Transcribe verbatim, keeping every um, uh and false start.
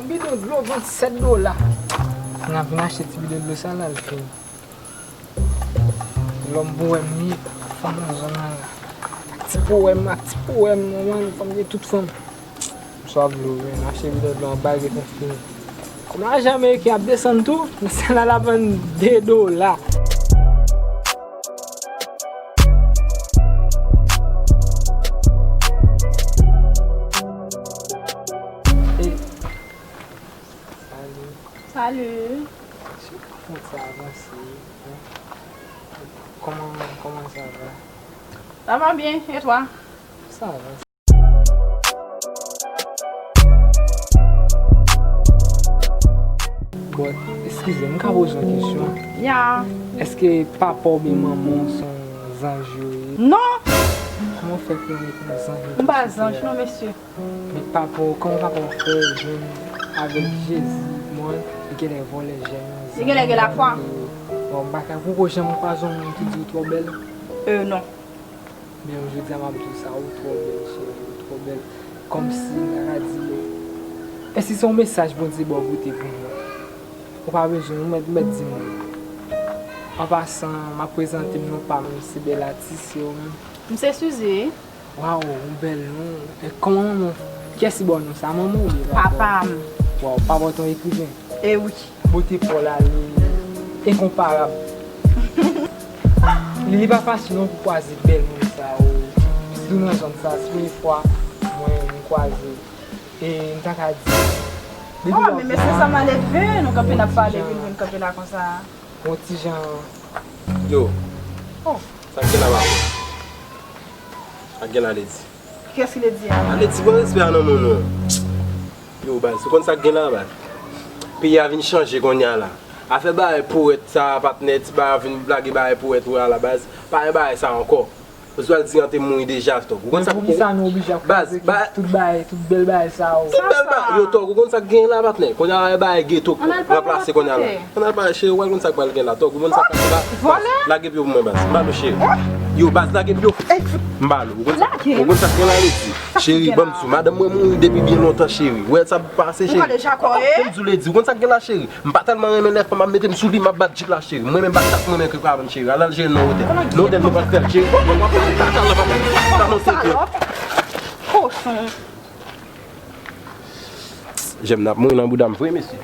Bidon dlo vennsèt dola. N ap vin achte ti bidon dlo sa la, l fini. Lòm powèm li, fanm nan zòn nan la. Ak ti powèm, ak ti powèm, manman, fanm gen tout fanm. Swa vle w, men achte bidon dlo an bagay fini. Kòm lajan ameriken ap desann tou, men sèl la l ap vann de dola. E, salut. Salut. Kòman, kòman sa va? Ça va bien, et toi? Sa va. Bon, eskize m, m ka poze yon kesyon? Ya. Èske papa w oubyen manman w se yon zanj yo ye? Non! Kòman w fè konnen se yon zanj yo te sou tè a? M pa zanj non, mesye. Men papa w, kòman papa w fè jwenn avèk Jezi, mwen, li genlè vòlè jèn yo, li genlè gen lafwa. Bon, m pa ka, poko janm kwaze yon moun ki di w twò bèl? Euh, non. Men jodi a m ap di w sa, ou twò bèl, cheri, ou twò bèl. Kòmsi, m ta ka di, èske se yon mesaj Bondye ba w pote pou mwen? Ou pa bezwen, ou mèt, mèt di mwen. An pasan, m ap prezante m non pa m, se Bèl Atis, se ou menm? M se Suzy. Waw, ou bèl non. E kòman manman w, kiyès ki ba w non sa, manman w oubyen papa w? Papa m. Waw, papa w te yon ekriven? E wi. Bote pa w la, li enkonparab. Li, li pa fasil non pou kwaze bèl moun sa yo. Sitou nan zòn sa, se premye fwa mwen, mwen kwaze. E m ta ka di, depi lè w vin la, yon ti jan. Oh, men mesye sa malelve, nou kanpe n ap pale, epi nou vin kanpe la konsa. Yon ti jan. Yo. Oh. Sa k gen la, papa? Sa k gen la, Lady? Kiyès ki Lady a? A, Lady, pran respè a nan moun non. Yo, baz, ou konn sa k gen la, baz? Peyi a vin chanje kounye a la. Afè bagay powèt sa, patnè, ti bagay vin lage bagay powèt ou a la, baz. Pa gen bagay sa ankò. Oswald Tirante mouri deja, Tòg. Ou konn sa k gen? Men poukisa nou oblije ap kraze tout bagay, tout bèl bagay sa yo? Tout bèl bagay, yo, Tòg, ou konn sa k gen la, patnè? Kounye a, bagay geto k ranplase kounye a la. Ann al pale, cheri, w al konn sa k pral gen la, Tòg. Ou konn sa k pral gen la? Baz, lage pye w pou mwen, baz. M ba l ou, cheri. Yo, baz, lage pye w. M ba l ou. Ou konn sa, ou konn sa k gen la, Lady? Cheri, ban m di w, madanm mwen mouri depi byen lontan, cheri. Ou wè sa k pase, cheri? Ban m di w, Lady, ou konn sa k gen la, cheri? M pa tèlman renmen lè fanm ap mete m sou li, m ap bat jip la, cheri. Mwen menm, bat chak mwen menm ke pa vann, cheri. Al, al jere nan otèl. Nan otèl nou pral fè l, cheri. Al, al, al, al, al, al. Kochon. Jèm nan ap mouri nan bouda m vre, mesye.